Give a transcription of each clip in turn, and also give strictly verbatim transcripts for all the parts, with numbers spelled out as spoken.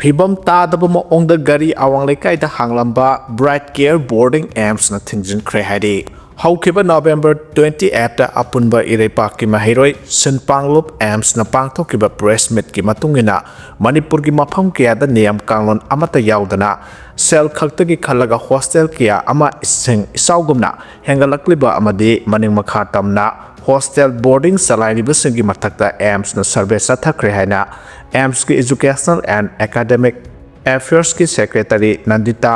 ꯐꯤꯕꯝ ꯇꯥꯗꯕ ꯃꯑꯣꯡꯗ ꯒꯥꯔꯤ ꯑꯋꯥꯡ ꯂꯩꯀꯥꯏꯗ ꯍꯥꯡꯂꯝꯕ Bright Care Boarding AIIMSꯅ ꯊꯤꯡꯖꯤꯟꯈ꯭ꯔꯦ ꯍꯥꯏꯔꯤ꯫ ꯍꯧꯈꯤꯕ November twenty eight ꯑꯄꯨꯟꯕ ꯏꯔꯩꯄꯥꯛꯀꯤ ꯃꯍꯩꯔꯣꯏ ꯁꯤꯟꯄꯥꯡꯂꯨꯞ AIIMSꯅ ꯄꯥꯡꯊꯣꯛꯈꯤꯕ press meetꯀꯤ ꯃꯇꯨꯡ ꯏꯟꯅ, ꯃꯅꯤꯄꯨꯔꯒꯤ ꯃꯐꯝ ꯀꯌꯥꯗ ꯅꯤꯌꯝ ꯀꯥꯡꯂꯣꯟ ꯑꯃꯠꯇ ꯌꯥꯎꯗꯅ ꯁꯦꯜ ꯈꯛꯇꯒꯤ ꯈꯜꯂꯒ hostel ꯀꯌꯥ ꯑꯃ ꯏꯁꯤꯡ ꯏꯆꯥꯎꯒꯨꯝꯅ ꯍꯦꯟꯒꯠꯂꯛꯂꯤꯕ ꯑꯃꯗꯤ ꯃꯅꯤꯡ ꯃꯈꯥ ꯇꯝꯅ hostel boarding ꯆꯂꯥꯏꯔꯤꯕꯁꯤꯡꯒꯤ ꯃꯊꯛꯇ AIIMSꯅ survey ꯆꯠꯊꯈ꯭ꯔꯦ ꯍꯥꯏꯅ AIIMSꯀꯤ Educational and Academic Affairsꯀꯤ Secretary ꯅꯟꯗꯤꯇꯥ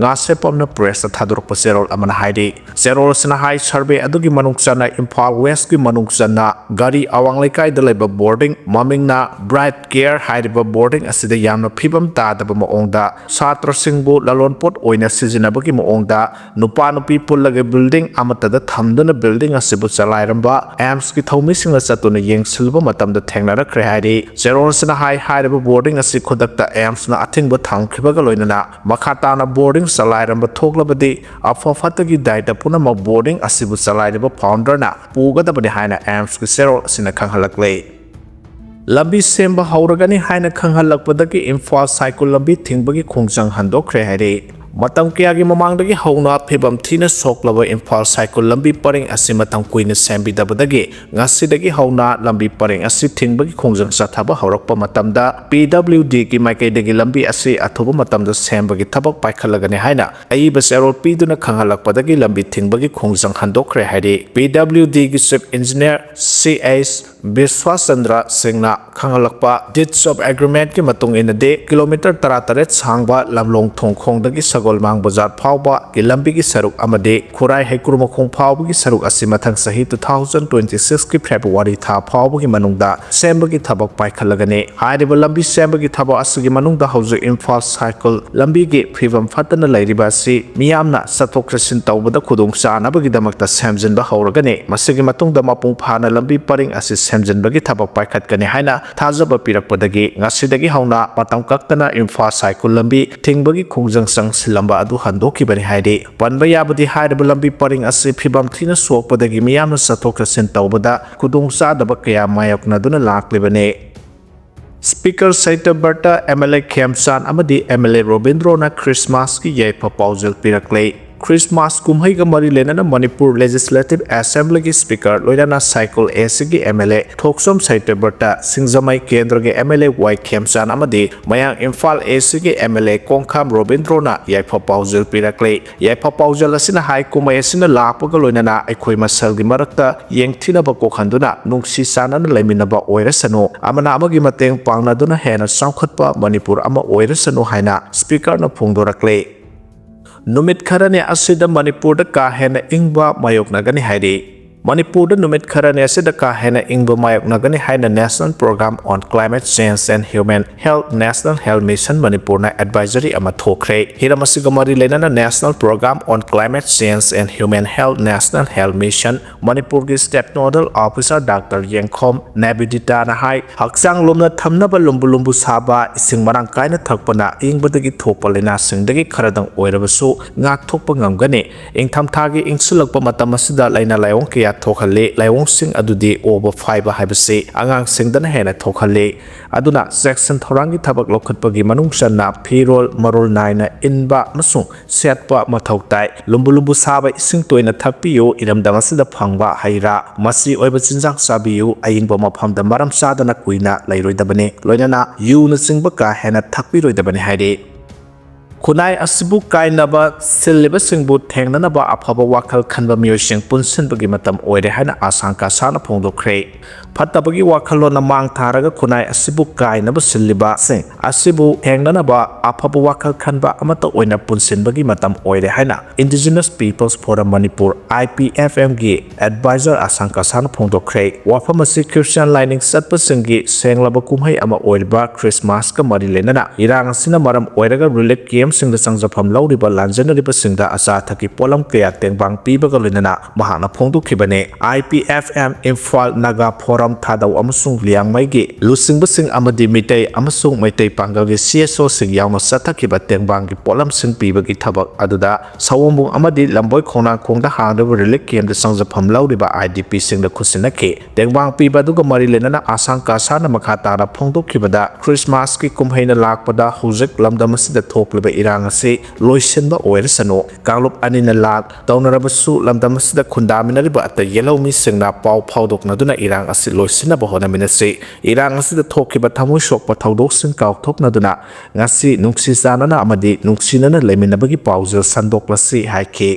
ꯉꯥꯁꯦꯞꯄꯝꯅ pressꯇ ꯊꯥꯗꯣꯔꯛꯄ ꯆꯦꯔꯣꯜ ꯑꯃꯅ ꯍꯥꯏꯔꯤ꯫ ꯆꯦꯔꯣꯜ ꯑꯁꯤꯅ ꯍꯥꯏ, survey ꯑꯗꯨꯒꯤ ꯃꯅꯨꯡ ꯆꯟꯅ ꯏꯝꯐꯥꯜ Westꯀꯤ ꯃꯅꯨꯡ ꯆꯟꯅ ꯒꯥꯔꯤ ꯑꯋꯥꯡ ꯂꯩꯀꯥꯏꯗ ꯂꯩꯕ boarding, ꯃꯃꯤꯡꯅ Bright Care ꯍꯥꯏꯔꯤꯕ boarding ꯑꯁꯤꯗ ꯌꯥꯝꯅ ꯐꯤꯕꯝ ꯇꯥꯗꯕ ꯃꯑꯣꯡꯗ ꯁꯥꯇ꯭ꯔꯁꯤꯡꯕꯨ ꯂꯂꯣꯟꯄꯣꯠ ꯑꯣꯏꯅ ꯁꯤꯖꯤꯟꯅꯕꯒꯤ ꯃꯑꯣꯡꯗ ꯅꯨꯄꯥ ꯅꯨꯄꯤ ꯄꯨꯜꯂꯒ building ꯑꯃꯠꯇꯗ ꯊꯝꯗꯨꯅ building ꯑꯁꯤꯕꯨ ꯆꯂꯥꯏꯔꯝꯕ AIIMSꯀꯤ ꯊꯧꯃꯤꯁꯤꯡꯅ ꯆꯠꯇꯨꯅ ꯌꯦꯡꯁꯤꯜꯂꯨꯕ ꯃꯇꯝꯗ ꯊꯦꯡꯅꯔꯛꯈ꯭ꯔꯦ ꯍꯥꯏꯔꯤ꯫ ꯆꯦꯔꯣꯜ ꯑꯁꯤꯅ ꯍꯥꯏ, ꯍꯥꯏꯔꯤꯕ boarding ꯑꯁꯤ ꯈꯨꯗꯛꯇ AIIMSꯅ ꯑꯊꯤꯡꯕ ꯊꯝꯈꯤꯕꯒ ꯂꯣꯏꯅꯅ ꯃꯈꯥ ꯇꯥꯅ boarding ꯆꯂꯥꯏꯔꯝꯕ ꯊꯣꯛꯂꯕꯗꯤ ꯑꯐ ꯐꯠꯇꯒꯤ ꯗꯥꯏꯇ ꯄꯨꯝꯅꯃꯛ boarding ꯑꯁꯤꯕꯨ ꯆꯂꯥꯏꯔꯤꯕ founderꯅ ꯄꯨꯒꯗꯕꯅꯤ ꯍꯥꯏꯅ AIIMSꯀꯤ ꯆꯦꯔꯣꯜ ꯑꯁꯤꯅ ꯈꯪꯍꯜꯂꯛꯂꯤ꯫ ꯂꯝꯕꯤ ꯁꯦꯝꯕ ꯍꯧꯔꯒꯅꯤ ꯍꯥꯏꯅ ꯈꯪꯍꯜꯂꯛꯄꯗꯒꯤ ꯏꯝꯐꯥꯜ ꯁꯥꯏꯀꯨꯜ ꯂꯝꯕꯤ ꯊꯤꯡꯕꯒꯤ ꯈꯣꯡꯖꯪ ꯍꯟꯗꯣꯛꯈ꯭ꯔꯦ ꯍꯥꯏꯔꯤ꯫ ꯃꯇꯝ ꯀꯌꯥꯒꯤ ꯃꯃꯥꯡꯗꯒꯤ ꯍꯧꯅ ꯐꯤꯕꯝ ꯊꯤꯅ ꯁꯣꯛꯂꯕ ꯏꯝꯐꯥꯜ ꯁꯥꯏꯀꯨꯜ ꯂꯝꯕꯤ ꯄꯔꯤꯡ ꯑꯁꯤ ꯃꯇꯝ ꯀꯨꯏꯅ ꯁꯦꯝꯕꯤꯗꯕꯗꯒꯤ ꯉꯁꯤꯗꯒꯤ ꯍꯧꯅ ꯂꯝꯕꯤ ꯄꯔꯤꯡ ꯑꯁꯤ ꯊꯤꯡꯕꯒꯤ ꯈꯣꯡꯖꯪ ꯆꯠꯊꯕ ꯍꯧꯔꯛꯄ ꯃꯇꯝꯗ PWDꯒꯤ ꯃꯥꯏꯀꯩꯗꯒꯤ ꯂꯝꯕꯤ ꯑꯁꯤ ꯑꯊꯨꯕ ꯃꯇꯝꯗ ꯁꯦꯝꯕꯒꯤ ꯊꯕꯛ ꯄꯥꯏꯈꯠꯂꯒꯅꯤ ꯍꯥꯏꯅ ꯑꯏꯕ ꯆꯦꯔꯣꯜ ꯄꯤꯗꯨꯅ ꯈꯪꯍꯜꯂꯛꯄꯗꯒꯤ ꯂꯝꯕꯤ ꯊꯤꯡꯕꯒꯤ ꯈꯣꯡꯖꯪ ꯍꯟꯗꯣꯛꯈ꯭ꯔꯦ ꯍꯥꯏꯔꯤ꯫ PWDꯒꯤ Chief Engineer C H ꯕꯤꯁ꯭ꯋꯥꯆꯟꯗ꯭ꯔ ꯁꯤꯡꯅ ꯈꯪꯍꯜꯂꯛꯄ, Deeds of Agreementꯀꯤ ꯃꯇꯨꯡ ꯏꯟꯅꯗꯤ, ꯀꯤꯂꯣꯃꯤꯇꯔ ꯇꯔꯥꯇꯔꯦꯠ ꯁꯥꯡꯕ ꯂꯝꯂꯣꯡ ꯊꯣꯡꯈꯣꯡꯗꯒꯤ ꯁꯒꯣꯜꯃꯥꯡ ꯕꯖꯥꯔ ꯐꯥꯎꯕꯒꯤ ꯂꯝꯕꯤꯒꯤ ꯁꯔꯨꯛ ꯑꯃꯗꯤ ꯈꯨꯔꯥꯏ ꯍꯩꯀ꯭ꯔꯨ ꯃꯈꯣꯡ ꯐꯥꯎꯕꯒꯤ ꯁꯔꯨꯛ ꯑꯁꯤ ꯃꯊꯪ ꯆꯍꯤ two thousand twenty sixꯀꯤ February ꯊꯥ ꯐꯥꯎꯕꯒꯤ ꯃꯅꯨꯡꯗ ꯁꯦꯝꯕꯒꯤ ꯊꯕꯛ ꯄꯥꯏꯈꯠꯂꯒꯅꯤ꯫ ꯍꯥꯏꯔꯤꯕ ꯂꯝꯕꯤ ꯁꯦꯝꯕꯒꯤ ꯊꯕꯛ ꯑꯁꯤꯒꯤ ꯃꯅꯨꯡꯗ ꯍꯧꯖꯤꯛ ꯏꯝꯐꯥꯜ ꯁꯥꯏꯀꯜ ꯂꯝꯕꯤꯒꯤ ꯐꯤꯕꯝ ꯐꯠꯇꯅ ꯂꯩꯔꯤꯕ ꯑꯁꯤ ꯃꯤꯌꯥꯝꯅ ꯆꯠꯊꯣꯛ ꯆꯠꯁꯤꯟ ꯇꯧꯕꯗ ꯈꯨꯗꯣꯡ ꯆꯥꯅꯕꯒꯤꯗꯃꯛꯇ ꯁꯦꯝꯖꯤꯟꯕ ꯍꯧꯔꯒꯅꯤ꯫ ꯃꯁꯤꯒꯤ ꯃꯇꯨꯡꯗ ꯃꯄꯨꯡ ꯐꯥꯅ ꯂꯝꯕꯤ ꯄꯔꯤꯡ ꯑꯁꯤ ꯁꯦꯝꯖꯤꯟꯕꯒꯤ ꯊꯕꯛ ꯄꯥꯏꯈꯠꯀꯅꯤ ꯍꯥꯏꯅ ꯊꯥꯖꯕ ꯄꯤꯔꯛꯄꯗꯒꯤ ꯉꯁꯤꯗꯒꯤ ꯍꯧꯅ ꯃꯇꯝ ꯀꯛꯇꯅ ꯏꯝꯐꯥꯜ ꯁꯥꯏꯀꯨꯜ ꯂꯝꯕꯤ ꯊꯤꯡꯕꯒꯤ ꯈꯣꯡꯖꯪ ꯆꯪꯁꯤꯜꯂꯝꯕ ꯑꯗꯨ ꯍꯟꯗꯣꯛꯈꯤꯕꯅꯤ ꯍꯥꯏꯔꯤ꯫ ꯄꯟꯕ ꯌꯥꯕꯗꯤ, ꯍꯥꯏꯔꯤꯕ ꯂꯝꯕꯤ ꯄꯔꯤꯡ ꯑꯁꯤ ꯐꯤꯕꯝ ꯊꯤꯅ ꯁꯣꯛꯄꯗꯒꯤ ꯃꯤꯌꯥꯝꯅ ꯆꯠꯊꯣꯛ ꯆꯠꯁꯤꯟ ꯇꯧꯕꯗ ꯈꯨꯗꯣꯡ ꯆꯥꯗꯕ ꯀꯌꯥ ꯃꯥꯌꯣꯛꯅꯗꯨꯅ ꯂꯥꯛꯂꯤꯕꯅꯤ꯫ ꯁ꯭ꯄꯤꯀꯔ ꯁꯇ꯭ꯌꯕ꯭ꯔꯇ, ꯑꯦꯝ ꯑꯦꯜ ꯑꯦ ꯈꯦꯝꯆꯥꯟ ꯑꯃꯗꯤ ꯑꯦꯝ ꯑꯦꯜ ꯑꯦ ꯔꯣꯕꯤꯟꯗ꯭ꯔꯣꯅ ꯈ꯭ꯔꯤꯁꯃꯥꯁꯀꯤ ꯌꯥꯏꯐ ꯄꯥꯎꯖꯦꯜ ꯄꯤꯔꯛꯂꯦ꯫ ꯈ꯭ꯔꯤꯁꯃꯥꯁ ꯀꯨꯝꯍꯩꯒ ꯃꯔꯤ ꯂꯩꯅꯅ ꯃꯅꯤꯄꯨꯔ ꯂꯦꯖꯤꯁꯂꯦꯇꯤꯚ ꯑꯦꯁꯦꯝꯕ꯭ꯂꯤꯒꯤ ꯁ꯭ꯄꯤꯀꯔ ꯂꯣꯏꯅꯅ ꯁꯥꯏꯀꯜ ꯑꯦ ꯁꯤꯒꯤ ꯑꯦꯝ ꯑꯦꯜ ꯑꯦ ꯊꯣꯛꯆꯣꯝ ꯁꯇ꯭ꯌꯕ꯭ꯔꯇ, ꯁꯤꯡꯖꯃꯩ ꯀꯦꯟꯗ꯭ꯔꯒꯤ ꯑꯦꯝ ꯑꯦꯜ ꯑꯦ ꯋꯥꯏ ꯈꯦꯝꯆꯥꯟ ꯑꯃꯗꯤ ꯃꯌꯥꯡ ꯏꯝꯐꯥꯜ ꯑꯦ ꯁꯤꯒꯤ ꯑꯦꯝ ꯑꯦꯜ ꯑꯦ ꯀꯣꯡꯈꯥꯝ ꯔꯣꯕꯤꯟꯗ꯭ꯔꯣꯅ ꯌꯥꯏꯐ ꯄꯥꯎꯖꯦꯜ ꯄꯤꯔꯛꯂꯦ꯫ ꯌꯥꯏꯐ ꯄꯥꯎꯖꯦꯜ ꯑꯁꯤꯅ ꯍꯥꯏ, ꯀꯨꯝꯍꯩ ꯑꯁꯤꯅ ꯂꯥꯛꯄꯒ ꯂꯣꯏꯅꯅ ꯑꯩꯈꯣꯏ ꯃꯁꯦꯜꯒꯤ ꯃꯔꯛꯇ ꯌꯦꯡꯊꯤꯅꯕ ꯀꯣꯛꯍꯟꯗꯨꯅ ꯅꯨꯡꯁꯤ ꯆꯥꯟꯅꯅ ꯂꯩꯃꯤꯟꯅꯕ ꯑꯣꯏꯔꯁꯅꯨ, ꯑꯃꯅ ꯑꯃꯒꯤ ꯃꯇꯦꯡ ꯄꯥꯡꯅꯗꯨꯅ ꯍꯦꯟꯅ ꯆꯥꯎꯈꯠꯄ ꯃꯅꯤꯄꯨꯔ ꯑꯃ ꯑꯣꯏꯔꯁꯅꯨ ꯍꯥꯏꯅ ꯁ꯭ꯄꯤꯀꯔꯅ ꯐꯣꯡꯗꯣꯔꯛꯂꯦ꯫ ꯅꯨꯃꯤꯠ ꯈꯔꯅꯤ ꯑꯁꯤꯗ ꯃꯅꯤꯄꯨꯔꯗ ꯀꯥ ꯍꯦꯟꯅ ꯏꯪꯕ ꯃꯥꯌꯣꯛꯅꯒꯅꯤ ꯍꯥꯏꯔꯤ꯫ ꯃꯅꯤꯄꯨꯔꯗ ꯅꯨꯃꯤꯠ ꯈꯔꯅꯤ ꯑꯁꯤꯗ ꯀꯥ ꯍꯦꯟꯅ ꯏꯪꯕ ꯃꯥꯌꯣꯛꯅꯒꯅꯤ ꯍꯥꯏꯅ National Program on Climate Change and Human Health, National Health Mission ꯃꯅꯤꯄꯨꯔꯅ ꯑꯦꯗꯚꯥꯏꯖꯔꯤ ꯑꯃ ꯊꯣꯛꯈ꯭ꯔꯦ꯫ ꯍꯤꯔꯝ ꯑꯁꯤꯒ ꯃꯔꯤ ꯂꯩꯅꯅ National Program on Climate Change and Human Health, National Health Mission ꯃꯅꯤꯄꯨꯔꯒꯤ ꯁ꯭ꯇꯦꯠ ꯅꯣꯗꯜ ꯑꯣꯐꯤꯁꯥꯔ ꯗꯥꯛꯇꯔ ꯌꯦꯡꯈꯣꯝ ꯅꯦꯕꯤꯗꯤꯇꯥꯅ ꯍꯥꯏ, ꯍꯛꯆꯥꯡ ꯂꯨꯝꯅ ꯊꯝꯅꯕ ꯂꯨꯝꯕꯨ ꯂꯨꯝꯕꯨ ꯁꯥꯕ ꯏꯁꯤꯡ ꯃꯔꯥꯡ ꯀꯥꯏꯅ ꯊꯛꯄꯅ ꯑꯏꯪꯕꯗꯒꯤ ꯊꯣꯛꯄ ꯂꯥꯏꯅꯥꯁꯤꯡꯗꯒꯤ ꯈꯔꯗꯪ ꯑꯣꯏꯔꯕꯁꯨ ꯉꯥꯛꯊꯣꯛꯄ ꯉꯝꯒꯅꯤ꯫ ꯏꯪꯊꯝꯊꯥꯒꯤ ꯏꯪꯁꯤꯜꯂꯛꯄ ꯃꯇꯝ ꯑꯁꯤꯗ ꯂꯥꯏꯅꯥ ꯂꯥꯏꯑꯣꯡ ꯀꯌꯥ ꯊꯣꯛꯍꯜꯂꯤ꯫ ꯂꯥꯏꯑꯣꯡꯁꯤꯡ ꯑꯗꯨꯗꯤ ꯑꯣꯕ ꯐꯥꯏꯕ ꯍꯥꯏꯕꯁꯤ ꯑꯉꯥꯡꯁꯤꯡꯗꯅ ꯍꯦꯟꯅ ꯊꯣꯛꯍꯜꯂꯤ꯫ ꯑꯗꯨꯅ ꯆꯦꯛꯁꯤꯟ ꯊꯧꯔꯥꯡꯒꯤ ꯊꯕꯛ ꯂꯧꯈꯠꯄꯒꯤ ꯃꯅꯨꯡ ꯆꯟꯅ ꯐꯤꯔꯣꯜ ꯃꯔꯣꯜ ꯅꯥꯏꯅ ꯏꯟꯕ ꯑꯃꯁꯨꯡ ꯁꯦꯠꯄ ꯃꯊꯧ ꯇꯥꯏ꯫ ꯂꯨꯝꯕꯨ ꯂꯨꯝꯕꯨ ꯁꯥꯕ ꯏꯁꯤꯡ ꯇꯣꯏꯅ ꯊꯛꯄꯤꯌꯨ꯫ ꯏꯔꯝꯗꯝ ꯑꯁꯤꯗ ꯐꯪꯕ ꯍꯩ ꯔꯥ, ꯃꯆꯤ ꯑꯣꯏꯕ ꯆꯤꯟꯖꯥꯛ ꯆꯥꯕꯤꯌꯨ꯫ ꯑꯏꯪꯕ ꯃꯐꯝꯗ ꯃꯔꯝ ꯆꯥꯗꯅ ꯀꯨꯏꯅ ꯂꯩꯔꯣꯏꯗꯕꯅꯤ꯫ ꯂꯣꯏꯅꯅ ꯌꯨꯅꯆꯤꯡꯕ ꯀꯥ ꯍꯦꯟꯅ ꯊꯛꯄꯤꯔꯣꯏꯗꯕꯅꯤ ꯍꯥꯏꯔꯤ꯫ ꯈꯨꯟꯅꯥꯏ ꯑꯁꯤꯕꯨ ꯀꯥꯏꯅꯕ ꯁꯤꯜꯂꯤꯕꯁꯤꯡꯕꯨ ꯊꯦꯡꯅꯅꯕ ꯑꯐꯕ ꯋꯥꯈꯜ ꯈꯟꯕ ꯃꯤꯑꯣꯏꯁꯤꯡ ꯄꯨꯟꯁꯤꯟꯕꯒꯤ ꯃꯇꯝ ꯑꯣꯏꯔꯦ ꯍꯥꯏꯅ ꯑꯁꯥꯡ ꯀꯥꯁꯥꯅ ꯐꯣꯡꯗꯣꯛꯈ꯭ꯔꯦ꯫ ꯐꯠꯇꯕꯒꯤ ꯋꯥꯈꯜꯂꯣꯟꯅ ꯃꯥꯡ ꯊꯥꯔꯒ ꯈꯨꯟꯅꯥꯏ ꯑꯁꯤꯕꯨ ꯀꯥꯏꯅꯕ ꯁꯤꯜꯂꯤꯕꯁꯤꯡ ꯑꯁꯤꯕꯨ ꯊꯦꯡꯅꯅꯕ ꯑꯐꯕ ꯋꯥꯈꯜ ꯈꯟꯕ ꯑꯃꯠꯇ ꯑꯣꯏꯅ ꯄꯨꯟꯁꯤꯟꯕꯒꯤ ꯃꯇꯝ ꯑꯣꯏꯔꯦ ꯍꯥꯏꯅ Indigenous Peoples Forum Manipur, I P F M ꯒꯤ ꯑꯦꯗꯚꯥꯏꯖꯔ ꯑꯁꯥꯡ ꯀꯥꯁꯥꯅ ꯐꯣꯡꯗꯣꯛꯈ꯭ꯔꯦ꯫ ꯋꯥꯐꯝ ꯑꯁꯤ ꯈ꯭ꯔꯤꯁꯇꯤꯌꯥꯟ ꯂꯥꯏꯅꯤꯡ ꯆꯠꯄꯁꯤꯡꯒꯤ ꯁꯦꯡꯂꯕ ꯀꯨꯝꯍꯩ ꯑꯃ ꯑꯣꯏꯔꯤꯕ ꯈ꯭ꯔꯤꯁꯃꯥꯁꯀ ꯃꯔꯤ ꯂꯩꯅꯅ ꯏꯔꯥꯡ ꯑꯁꯤꯅ ꯃꯔꯝ ꯑꯣꯏꯔꯒ ꯔꯤꯂꯤꯐ ꯀꯦꯝꯞ ꯁꯤꯡꯗ ꯆꯪꯖꯐꯝ ꯂꯧꯔꯤꯕ ꯂꯥꯟꯖꯦꯟꯅꯔꯤꯕꯁꯤꯡꯗ ꯑꯆꯥ ꯑꯊꯛꯀꯤ ꯄꯣꯠꯂꯝ ꯀꯌꯥ ꯇꯦꯡꯕꯥꯡ ꯄꯤꯕꯒ ꯂꯣꯏꯅꯅ ꯃꯍꯥꯛꯅ ꯐꯣꯡꯗꯣꯛꯈꯤꯕꯅꯤ꯫ I P F M, Imphal Naga forum ꯊꯥꯗꯧ ꯑꯃꯁꯨꯡ ꯂꯤꯌꯥꯡꯃꯩꯒꯤ ꯂꯨꯆꯤꯡꯕꯁꯤꯡ ꯑꯃꯗꯤ ꯃꯤꯇꯩ ꯑꯃꯁꯨꯡ ꯃꯩꯇꯩ ꯄꯥꯡꯒꯜꯒꯤ C S O ꯁꯤꯡ ꯌꯥꯎꯅ ꯆꯠꯊꯈꯤꯕ ꯇꯦꯡꯕꯥꯡꯒꯤ ꯄꯣꯠꯂꯝꯁꯤꯡ ꯄꯤꯕꯒꯤ ꯊꯕꯛ ꯑꯗꯨꯗ ꯁꯑꯣꯝꯕꯨꯡ ꯑꯃꯗꯤ ꯂꯝꯕꯣꯏ ꯈꯣꯡꯅꯥꯡꯈꯣꯡꯗ ꯍꯥꯡꯂꯤꯕ relief camp ꯇ ꯆꯪꯖꯐꯝ ꯂꯧꯔꯤꯕ I D P ꯁꯤꯡꯗ ꯈꯨꯠꯁꯤꯟꯅꯈꯤ꯫ ꯇꯦꯡꯕꯥꯡ ꯄꯤꯕ ꯑꯗꯨꯒ ꯃꯔꯤ ꯂꯩꯅꯅ ꯑꯁꯥꯡ ꯀꯥꯁꯥꯅ ꯃꯈꯥ ꯇꯥꯅ ꯐꯣꯡꯗꯣꯛꯈꯤꯕꯗ, ꯈ꯭ꯔꯤꯁꯃꯥꯁꯀꯤ ꯀꯨꯝꯍꯩꯅ ꯂꯥꯛꯄꯗ ꯍꯧꯖꯤꯛ ꯂꯝꯗꯝ ꯑꯁꯤꯗ ꯊꯣꯛꯂꯤꯕ ꯏꯔꯥꯡ ꯑꯁꯤ ꯂꯣꯏꯁꯤꯟꯕ ꯑꯣꯏꯔꯁꯅꯨ꯫ ꯀꯥꯡꯂꯨꯞ ꯑꯅꯤꯅ ꯂꯥꯟ ꯇꯧꯅꯔꯕꯁꯨ ꯂꯝꯗꯝ ꯑꯁꯤꯗ ꯈꯨꯟꯗꯥꯃꯤꯟꯅꯔꯤꯕ ꯑꯇꯩ ꯌꯦꯜꯍꯧꯃꯤꯁꯤꯡꯅ ꯄꯥꯎ ꯐꯥꯎꯗꯣꯛꯅꯗꯨꯅ ꯏꯔꯥꯡ ꯑꯁꯤ ꯂꯣꯏꯁꯤꯟꯅꯕ ꯍꯣꯠꯅꯃꯤꯟꯅꯁꯤ꯫ ꯏꯔꯥꯡ ꯑꯁꯤꯗ ꯊꯣꯛꯈꯤꯕ ꯊꯃꯣꯏ ꯁꯣꯛꯄ ꯊꯧꯗꯣꯛꯁꯤꯡ ꯀꯥꯎꯊꯣꯛꯅꯗꯨꯅ ꯉꯁꯤ ꯅꯨꯡꯁꯤ ꯆꯥꯟꯅꯅ ꯑꯃꯗꯤ ꯅꯨꯡꯁꯤꯅꯅ ꯂꯩꯃꯤꯟꯅꯕꯒꯤ ꯄꯥꯎꯖꯦꯜ ꯁꯟꯗꯣꯛꯂꯁꯤ ꯍꯥꯏꯈꯤ꯫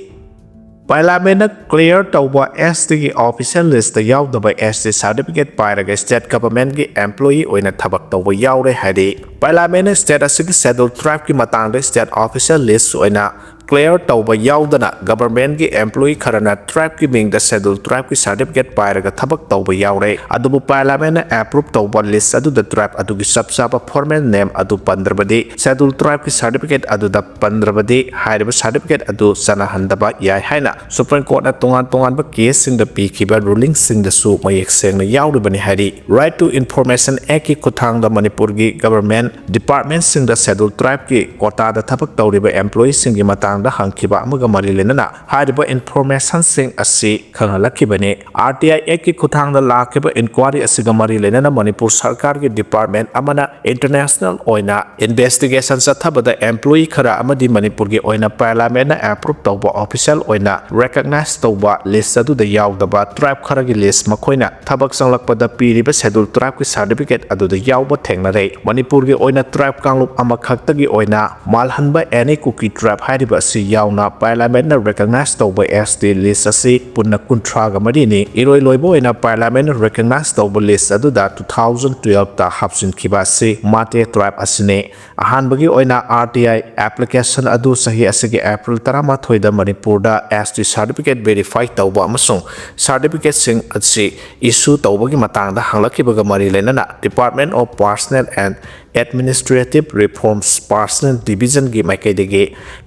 ꯄꯥꯔꯂꯥꯃꯦꯟꯅ clear ꯇꯧꯕ S T ꯒꯤ official list ꯇ ꯌꯥꯎꯗꯕ S T certificate ꯄꯥꯏꯔꯒ state government ꯀꯤ employee ꯑꯣꯏꯅ ꯊꯕꯛ ꯇꯧꯕ ꯌꯥꯎꯔꯦ ꯍꯥꯏꯔꯤ꯫ ꯄꯥꯔꯂꯥꯃꯦꯟꯅ state ꯑꯁꯤꯒꯤ schedule tribe ꯀꯤ ꯃꯇꯥꯡꯗ state official list ꯑꯣꯏꯅ clear ꯇꯧꯕ ꯌꯥꯎꯗꯅ government ꯀꯤ employee ꯈꯔꯅ tribe ꯀꯤ ꯃꯤꯡꯗ schedule tribe ꯀꯤ certificate ꯄꯥꯏꯔꯒ ꯊꯕꯛ ꯇꯧꯕ ꯌꯥꯎꯔꯦ꯫ ꯑꯗꯨꯕꯨ ꯄꯥꯔꯂꯥꯃꯦꯟꯅ approve ꯇꯧꯕ list ꯑꯗꯨꯗ tribe ꯑꯗꯨꯒꯤ ꯆꯞ ꯆꯥꯕ formal name ꯑꯗꯨ ꯄꯟꯗ꯭ꯔꯕꯗꯤ, schedule tribe ꯀꯤ certificate ꯑꯗꯨꯗ ꯄꯟꯗ꯭ꯔꯕꯗꯤ ꯍꯥꯏꯔꯤꯕ certificate ꯑꯗꯨ ꯆꯠꯅꯍꯟꯗꯕ ꯌꯥꯏ ꯍꯥꯏꯅ Supreme Court ꯅ ꯇꯣꯉꯥꯟ ꯇꯣꯉꯥꯟꯕ case ꯁꯤꯡꯗ ꯄꯤꯈꯤꯕ ruling ꯁꯤꯡꯗꯁꯨ ꯃꯌꯦꯛ ꯁꯦꯡꯅ ꯌꯥꯎꯔꯤꯕꯅꯤ ꯍꯥꯏꯔꯤ꯫ Right to Information Act ꯀꯤ ꯈꯨꯠꯊꯥꯡꯗ ꯃꯅꯤꯄꯨꯔꯒꯤ government department ꯁꯤꯡꯗ schedule tribe ꯀꯤ quota ꯗ ꯊꯕꯛ ꯇꯧꯔꯤꯕ employee ꯁꯤꯡꯒꯤ ꯃꯇꯥꯡꯗ ꯍꯪꯈꯤꯕ ꯑꯃꯒ ꯃꯔꯤ ꯂꯩꯅꯅ ꯍꯥꯏꯔꯤꯕ information ꯁꯤꯡ ꯑꯁꯤ ꯈꯪꯍꯜꯂꯛꯈꯤꯕꯅꯤ꯫ R T I Act ꯀꯤ ꯈꯨꯠꯊꯥꯡꯗ ꯂꯥꯛꯈꯤꯕ inquiry ꯑꯁꯤꯒ ꯃꯔꯤ ꯂꯩꯅꯅ ꯃꯅꯤꯄꯨꯔ ꯁꯔꯀꯥꯔꯒꯤ department ꯑꯃꯅ international ꯑꯣꯏꯅ investigation ꯆꯠꯊꯕꯗ employee ꯈꯔ ꯑꯃꯗꯤ ꯃꯅꯤꯄꯨꯔꯒꯤ ꯑꯣꯏꯅ ꯄꯥꯔꯂꯥꯃꯦꯟꯅ approve ꯇꯧꯕ official ꯑꯣꯏꯅ recognize ꯇꯧꯕ list ꯑꯗꯨꯗ ꯌꯥꯎꯗꯕ tribe ꯈꯔꯒꯤ list ꯃꯈꯣꯏꯅ ꯊꯕꯛ ꯆꯪꯂꯛꯄꯗ ꯄꯤꯔꯤꯕ schedule tribe ꯀꯤ certificate ꯑꯗꯨꯗ ꯌꯥꯎꯕ ꯊꯦꯡꯅꯔꯦ꯫ ꯃꯅꯤꯄꯨꯔꯒꯤ ꯑꯣꯏꯅ tribe ꯀꯥꯡꯂꯨꯞ ꯑꯃꯈꯛꯇꯒꯤ ꯑꯣꯏꯅ ꯃꯥꯜꯍꯟꯕ any Kuki tribe ꯍꯥꯏꯔꯤꯕ ꯑꯁꯤ ꯌꯥꯎꯅ Parliament ꯅ recognize ꯇꯧꯕ S T list ꯑꯁꯤ ꯄꯨꯟꯅ ꯀꯨꯟꯊ꯭ꯔꯥꯒ ꯃꯔꯤꯅꯤ꯫ ꯏꯔꯣꯏ ꯂꯣꯏꯕ ꯑꯣꯏꯅ Parliament ꯅ recognize ꯇꯧꯕ list ꯑꯗꯨꯗ two thousand twelve ꯇ ꯍꯥꯞꯆꯤꯟꯈꯤꯕ ꯑꯁꯤ Mate tribe ꯑꯁꯤꯅꯤ꯫ ꯑꯍꯥꯟꯕꯒꯤ ꯑꯣꯏꯅ R T I application ꯑꯗꯨ ꯆꯍꯤ ꯑꯁꯤꯒꯤ April ꯇꯔꯥꯃꯥꯊꯣꯏꯗ ꯃꯅꯤꯄꯨꯔꯗ S T certificate verify ꯇꯧꯕ ꯑꯃꯁꯨꯡ certificate ꯁꯤꯡ ꯑꯁꯤ issue ꯇꯧꯕꯒꯤ ꯃꯇꯥꯡꯗ ꯍꯪꯂꯛꯈꯤꯕꯒ ꯃꯔꯤ ꯂꯩꯅꯅ Department of Personnel and Administrative Reforms Personnel Division ꯒꯤ ꯃꯥꯏꯀꯩꯗꯒꯤ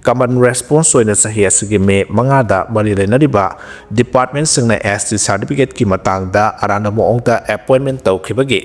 common response ꯑꯣꯏꯅ ꯆꯍꯤ ꯑꯁꯤꯒꯤ May ꯃꯉꯥꯗ ꯃꯔꯤ ꯂꯩꯅꯔꯤꯕ department ꯁꯤꯡꯅ S T certificate ꯀꯤ ꯃꯇꯥꯡꯗ ꯑꯔꯥꯟꯕ ꯃꯑꯣꯡꯗ appointment ꯇꯧꯈꯤꯕꯒꯤ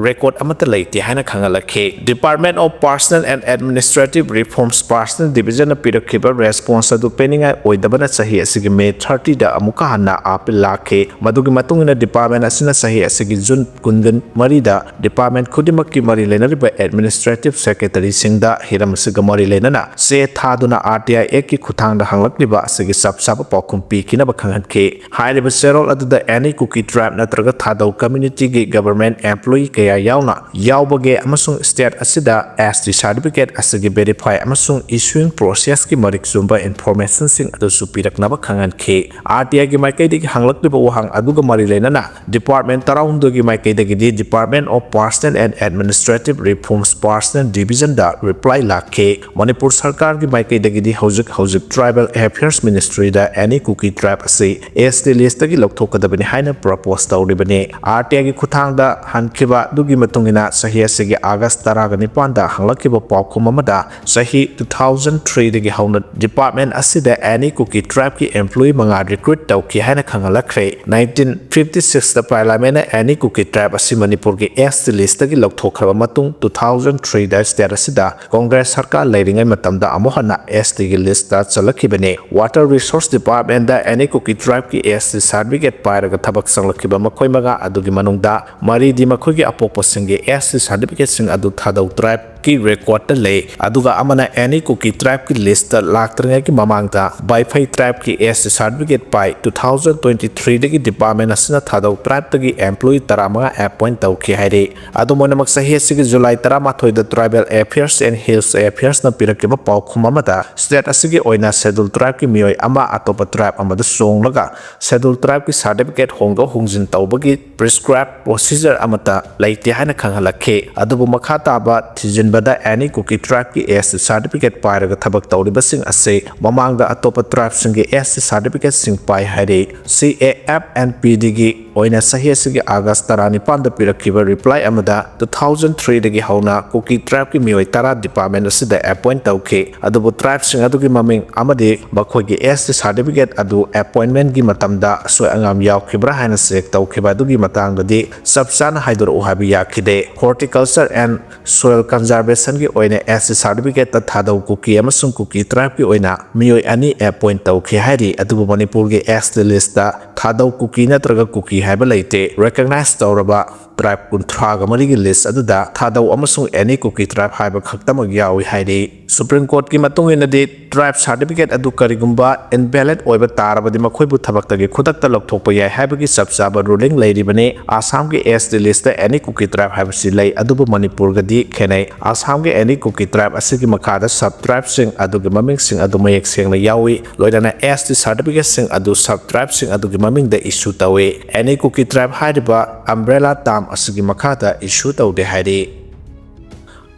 record ꯑꯃꯠꯇ ꯂꯩꯇꯦ ꯍꯥꯏꯅ ꯈꯪꯍꯜꯂꯛꯈꯤ꯫ Department of Personnel and Administrative Reforms Personnel Division ꯅ ꯄꯤꯔꯛꯈꯤꯕ response ꯑꯗꯨ ꯄꯦꯟꯅꯤꯡꯉꯥꯏ ꯑꯣꯏꯗꯕꯅ ꯆꯍꯤ ꯑꯁꯤꯒꯤ May thirty ꯗ ꯑꯃꯨꯛꯀ ꯍꯟꯅ appeal ꯂꯥꯛꯈꯤ꯫ ꯃꯗꯨꯒꯤ ꯃꯇꯨꯡ ꯏꯟꯅ department ꯑꯁꯤꯅ ꯆꯍꯤ ꯑꯁꯤꯒꯤ June ꯀꯨꯟꯃꯔꯤꯗ department ꯈꯨꯗꯤꯡꯃꯛꯀꯤ ꯃꯔꯤ ꯂꯩꯅꯔꯤꯕ administrative secretary ꯁꯤꯡꯗ ꯍꯤꯔꯝ ꯑꯁꯤꯒ ꯃꯔꯤ ꯂꯩꯅꯅ ꯆꯦ ꯊꯥꯗꯨꯅ R T I Act ꯀꯤ ꯈꯨꯠꯊꯥꯡꯗ ꯍꯪꯂꯛꯂꯤꯕ ꯑꯁꯤꯒꯤ ꯆꯞ ꯆꯥꯕ ꯄꯥꯎꯈꯨꯝ ꯄꯤꯈꯤꯅꯕ ꯈꯪꯍꯟꯈꯤ꯫ ꯍꯥꯏꯔꯤꯕ ꯆꯦꯔꯣꯜ ꯑꯗꯨꯗ any Kuki tribe ꯅꯠꯇ꯭ꯔꯒ ꯊꯥꯗꯧ community ꯒꯤ government employee ꯀꯌꯥ ꯌꯥꯎꯅ ꯌꯥꯎꯕꯒꯦ ꯑꯃꯁꯨꯡ state ꯑꯁꯤꯗ S T certificate ꯑꯁꯤꯒꯤ verify ꯑꯃꯁꯨꯡ issuing process ꯀꯤ ꯃꯔꯤꯛ ꯆꯨꯝꯕ information ꯁꯤꯡ ꯑꯗꯨꯁꯨ ꯄꯤꯔꯛꯅꯕ ꯈꯪꯍꯟꯈꯤ꯫ R T I ꯒꯤ ꯃꯥꯏꯀꯩꯗꯒꯤ ꯍꯪꯂꯛꯂꯤꯕ ꯋꯥꯍꯪ ꯑꯗꯨꯒ ꯃꯔꯤ ꯂꯩꯅꯅ department ꯇꯔꯥꯍꯨꯝꯗꯣꯏꯒꯤ ꯃꯥꯏꯀꯩꯗꯒꯤꯗꯤ Department of Personnel and Administrative Reforms Personnel Division the reply ꯂꯥꯛꯈꯤ꯫ ꯃꯅꯤꯄꯨꯔ ꯁꯔꯀꯥꯔꯒꯤ ꯃꯥꯏꯀꯩꯗꯒꯤꯗꯤ ꯍꯧꯖꯤꯛ ꯍꯧꯖꯤꯛ Tribal Affairs Ministry ꯗ any Kuki tribe ꯑꯁꯤ S T list ꯇꯒꯤ ꯂꯧꯊꯣꯛꯀꯗꯕꯅꯤ ꯍꯥꯏꯅ propose ꯇꯧꯔꯤꯕꯅꯤ꯫ R T I ꯒꯤ ꯈꯨꯠꯊꯥꯡꯗ ꯍꯟꯈꯤꯕ ꯑꯗꯨꯒꯤ ꯃꯇꯨꯡ ꯏꯟꯅ ꯆꯍꯤ ꯑꯁꯤꯒꯤ August ꯇꯔꯥꯒ ꯅꯤꯄꯥꯟꯗ ꯍꯪꯂꯛꯈꯤꯕ ꯄꯥꯎꯈꯨꯝ ꯑꯃꯗ ꯆꯍꯤ two thousand three ꯗꯒꯤ ꯍꯧꯅ department ꯑꯁꯤꯗ any Kuki tribe ꯀꯤ employee ꯃꯉꯥ recruit ꯇꯧꯈꯤ ꯍꯥꯏꯅ ꯈꯪꯍꯜꯂꯛꯈ꯭ꯔꯦ꯫ Nineteen fifty six ꯇ Parliament ꯅ any Kuki tribe ꯑꯁꯤ ꯃꯅꯤꯄꯨꯔꯒꯤ S T list ꯇꯒꯤ ꯂꯧꯊꯣꯛꯈ꯭ꯔꯕ ꯃꯇꯨꯡ, two thousand three ꯗ state ꯑꯁꯤꯗ Congress ꯁꯔꯀꯥꯔ ꯂꯩꯔꯤꯉꯩ ꯃꯇꯝꯗ ꯑꯃꯨꯛ ꯍꯟꯅ S T ꯒꯤ list ꯇ ꯆꯜꯂꯛꯈꯤꯕꯅꯤ꯫ Water Resource Department ꯗ any Kuki tribe ꯀꯤ S T certificate ꯄꯥꯏꯔꯒ ꯊꯕꯛ ꯆꯪꯂꯛꯈꯤꯕ ꯃꯈꯣꯏ ꯃꯉꯥ ꯑꯗꯨꯒꯤ ꯃꯅꯨꯡꯗ ꯃꯔꯤꯗꯤ ꯃꯈꯣꯏꯒꯤ ꯑꯄꯣꯛꯄꯁꯤꯡꯒꯤ S T certificate ꯁꯤꯡ ꯑꯗꯨ ꯊꯥꯗꯧ tribe ꯀꯤ ꯔꯦꯀꯣꯔꯗꯇ ꯂꯩ꯫ ꯑꯗꯨꯒ ꯑꯃꯅ ꯑꯦꯅꯤ ꯀꯨꯀꯤ ꯇ꯭ꯔꯥꯏꯕꯀꯤ ꯂꯤꯁꯇ ꯂꯥꯛꯇ꯭ꯔꯤꯉꯩꯒꯤ ꯃꯃꯥꯡꯗ ꯕꯥꯏꯐꯩ ꯇ꯭ꯔꯥꯏꯕꯀꯤ ꯑꯦꯁ ꯇꯤ ꯁꯥꯔꯇꯤꯐꯤꯀꯦꯠ ꯄꯥꯏ꯫ ꯇꯨ ꯊꯥꯎꯖꯟ ꯇ꯭ꯋꯦꯟꯇꯤ ꯊ꯭ꯔꯤꯗꯒꯤ ꯗꯤꯄꯥꯔꯠꯃꯦꯟ ꯑꯁꯤꯅ ꯊꯥꯗꯧ ꯇ꯭ꯔꯥꯏꯕꯇꯒꯤ ꯑꯦꯝꯄ꯭ꯂꯣꯌꯤ ꯇꯔꯥꯃꯉꯥ ꯑꯦꯄꯣꯏꯟ ꯇꯧꯈꯤ ꯍꯥꯏꯔꯤ꯫ ꯑꯗꯨꯝ ꯑꯣꯏꯅꯃꯛ, ꯆꯍꯤ ꯑꯁꯤꯒꯤ ꯖꯨꯂꯥꯏ ꯇꯔꯥꯃꯥꯊꯣꯏꯗ Tribal Affairs and Hills Affairsꯅ ꯄꯤꯔꯛꯈꯤꯕ ꯄꯥꯎꯈꯨꯝ ꯑꯃꯗ, ꯁ꯭ꯇꯦꯠ ꯑꯁꯤꯒꯤ ꯑꯣꯏꯅ ꯁꯦꯗꯨꯜ ꯇ꯭ꯔꯥꯏꯕꯀꯤ ꯃꯤꯑꯣꯏ ꯑꯃ ꯑꯇꯣꯞꯄ ꯇ꯭ꯔꯥꯏꯕ ꯑꯃꯗ ꯆꯣꯡꯂꯒ ꯁꯦꯗꯨꯜ ꯇ꯭ꯔꯥꯏꯕꯀꯤ ꯁꯥꯔꯇꯤꯐꯤꯀꯦꯠ ꯍꯣꯡꯗꯣꯛ ꯍꯣꯡꯖꯤꯟ ꯇꯧꯕꯒꯤ ꯄ꯭ꯔꯤꯁꯀ꯭ꯔꯥꯏꯕ ꯄ꯭ꯔꯣꯁꯤꯖꯔ ꯑꯃꯠꯇ ꯂꯩꯇꯦ ꯍꯥꯏꯅ ꯈꯪꯍꯜꯂꯛꯈꯤ꯫ ꯑꯗꯨꯕꯨ ꯃꯈꯥ ꯇꯥꯕ ꯊꯤꯖꯤꯟꯕꯗ ꯑꯦꯅꯤ ꯀꯨꯀꯤ ꯇ꯭ꯔꯥꯏꯕꯀꯤ ꯑꯦꯁ ꯇꯤ ꯁꯥꯔꯇꯤꯐꯤꯀꯦꯠ ꯄꯥꯏꯔꯒ ꯊꯕꯛ ꯇꯧꯔꯤꯕꯁꯤꯡ ꯑꯁꯤ ꯃꯃꯥꯡꯗ ꯑꯇꯣꯞꯄ ꯇ꯭ꯔꯥꯏꯕꯁꯤꯡꯒꯤ ꯑꯦꯁ ꯇꯤ ꯁꯥꯔꯇꯤꯐꯤꯀꯦꯠꯁꯤꯡ ꯄꯥꯏ ꯍꯥꯏꯔꯤ꯫ ꯁꯤ ꯑꯦ ꯑꯦꯐ ꯑꯦꯟ ꯄꯤ ꯗꯤꯒꯤ ꯑꯣꯏꯅ ꯆꯍꯤ ꯑꯁꯤꯒꯤ ꯑꯥꯒꯁ ꯇꯔꯥꯅꯤꯄꯥꯟꯗ ꯄꯤꯔꯛꯈꯤꯕ ꯔꯤꯄ꯭ꯂꯥꯏ ꯑꯃꯗ, ꯇꯨ ꯊꯥꯎꯖꯟ ꯊ꯭ꯔꯤꯗꯒꯤ ꯍꯧꯅ ꯀꯨꯀꯤ ꯇ꯭ꯔꯥꯏꯕꯀꯤ ꯃꯤꯑꯣꯏ ꯇꯔꯥ ꯗꯤꯄꯥꯔꯠꯃꯦꯟ ꯑꯁꯤꯗ ꯑꯦꯄꯣꯏꯟ ꯇꯧꯈꯤ꯫ ꯑꯗꯨꯕꯨ ꯇ꯭ꯔꯥꯏꯕꯁꯤꯡ ꯑꯗꯨꯒꯤ ꯃꯃꯤꯡ ꯑꯃꯗꯤ ꯃꯈꯣꯏꯒꯤ ꯑꯦꯁ ꯇꯤ ꯁꯥꯔꯇꯤꯐꯤꯀꯦꯠ ꯑꯗꯨ ꯑꯦꯄꯣꯏꯟꯃꯦꯟꯒꯤ ꯃꯇꯝꯗ ꯑꯁꯣꯏ ꯑꯉꯥꯝ ꯌꯥꯎꯈꯤꯕ꯭ꯔꯥ ꯍꯥꯏꯅ ꯆꯦꯛ ꯇꯧꯈꯤꯕ ꯑꯗꯨꯒꯤ ꯃꯇꯥꯡꯗꯗꯤ ꯆꯞ ꯆꯥꯅ ꯍꯥꯏꯗꯣꯔꯛꯎ ꯍꯥꯏꯕ ꯌꯥꯈꯤꯗꯦ꯫ Horticulture and Soil Conservationꯒꯤ ꯑꯣꯏꯅ ꯑꯦꯁ ꯇꯤ ꯁꯥꯔꯇꯤꯐꯤꯀꯦꯠꯇ ꯊꯥꯗꯧ ꯀꯨꯀꯤ ꯑꯃꯁꯨꯡ ꯀꯨꯀꯤ ꯇ꯭ꯔꯥꯏꯕꯀꯤ ꯑꯣꯏꯅ ꯃꯤꯑꯣꯏ ꯑꯅꯤ ꯑꯦꯄꯣꯏꯟ ꯇꯧꯈꯤ ꯍꯥꯏꯔꯤ꯫ ꯑꯗꯨꯕꯨ ꯃꯅꯤꯄꯨꯔꯒꯤ ꯑꯦꯁ ꯇꯤ ꯂꯤꯁꯇ ꯊꯥꯗꯧ ꯀꯨꯀꯤ ꯅꯠꯇ꯭ꯔꯒ ꯀꯨꯀꯤ ꯍꯥꯏꯕ ꯂꯩꯇꯦ꯫ ꯔꯦꯀꯒꯅꯥꯏꯖ ꯇꯧꯔꯕ ꯇ꯭ꯔꯥꯏꯕ ꯀꯨꯟꯊ꯭ꯔꯥꯒ ꯃꯔꯤꯒꯤ ꯂꯤꯁ ꯑꯗꯨꯗ ꯊꯥꯗꯧ ꯑꯃꯁꯨꯡ ꯑꯦꯅꯤ ꯀꯨꯀꯤ ꯇ꯭ꯔꯥꯏꯕ ꯍꯥꯏꯕ ꯈꯛꯇꯃꯛ ꯌꯥꯎꯏ ꯍꯥꯏꯔꯤ꯫ ꯁꯨꯄ꯭ꯔꯤꯝ ꯀꯣꯔꯠꯀꯤ ꯃꯇꯨꯡ ꯏꯟꯅꯗꯤ, ꯇ꯭ꯔꯥꯏꯕ ꯁꯥꯔꯇꯤꯐꯤꯀꯦꯠ ꯑꯗꯨ ꯀꯔꯤꯒꯨꯝꯕ ꯏꯟꯚꯦꯂꯤꯗ ꯑꯣꯏꯕ ꯇꯥꯔꯕꯗꯤ ꯃꯈꯣꯏꯕꯨ ꯊꯕꯛꯇꯒꯤ ꯈꯨꯗꯛꯇ ꯂꯧꯊꯣꯛꯄ ꯌꯥꯏ ꯍꯥꯏꯕꯒꯤ ꯆꯞ ꯆꯥꯕ ꯔꯨꯂꯤꯡ ꯂꯩꯔꯤꯕꯅꯤ꯫ ꯑꯁꯥꯝꯒꯤ ꯑꯦꯁ ꯇꯤ ꯂꯤꯁꯇ ꯑꯦꯅꯤ ꯀꯨꯀꯤ ꯇ꯭ꯔꯥꯏꯕ ꯍꯥꯏꯕꯁꯤ ꯂꯩ, ꯑꯗꯨꯕꯨ ꯃꯅꯤꯄꯨꯔꯒꯗꯤ ꯈꯦꯠꯅꯩ꯫ ꯑꯁꯥꯝꯒꯤ ꯑꯦꯅꯤ ꯀꯨꯀꯤ ꯇ꯭ꯔꯥꯏꯕ ꯑꯁꯤꯒꯤ ꯃꯈꯥꯗ ꯁꯕ ꯇ꯭ꯔꯥꯏꯕꯁꯤꯡ ꯑꯗꯨꯒꯤ ꯃꯃꯤꯡꯁꯤꯡ ꯑꯗꯨ ꯃꯌꯦꯛ ꯁꯦꯡꯅ ꯌꯥꯎꯏ, ꯂꯣꯏꯅꯅ ꯑꯦꯁ ꯇꯤ ꯁꯥꯔꯇꯤꯐꯤꯀꯦꯠꯁꯤꯡ ꯑꯗꯨ ꯁꯕ ꯇ꯭ꯔꯥꯏꯕꯁꯤꯡ ꯑꯗꯨꯒꯤ ꯃꯃꯤꯡꯗ ꯏꯁꯨ ꯇꯧꯏ꯫ ꯑꯦꯅꯤ ꯀꯨꯀꯤ ꯇ꯭ꯔꯥꯏꯕ ꯍꯥꯏꯔꯤꯕ ꯑꯝꯕ꯭ꯔꯦꯂꯥ ꯇꯥꯝ ꯑꯁꯤꯒꯤ ꯃꯈꯥꯗ ꯏꯁꯨ ꯇꯧꯗꯦ ꯍꯥꯏꯔꯤ꯫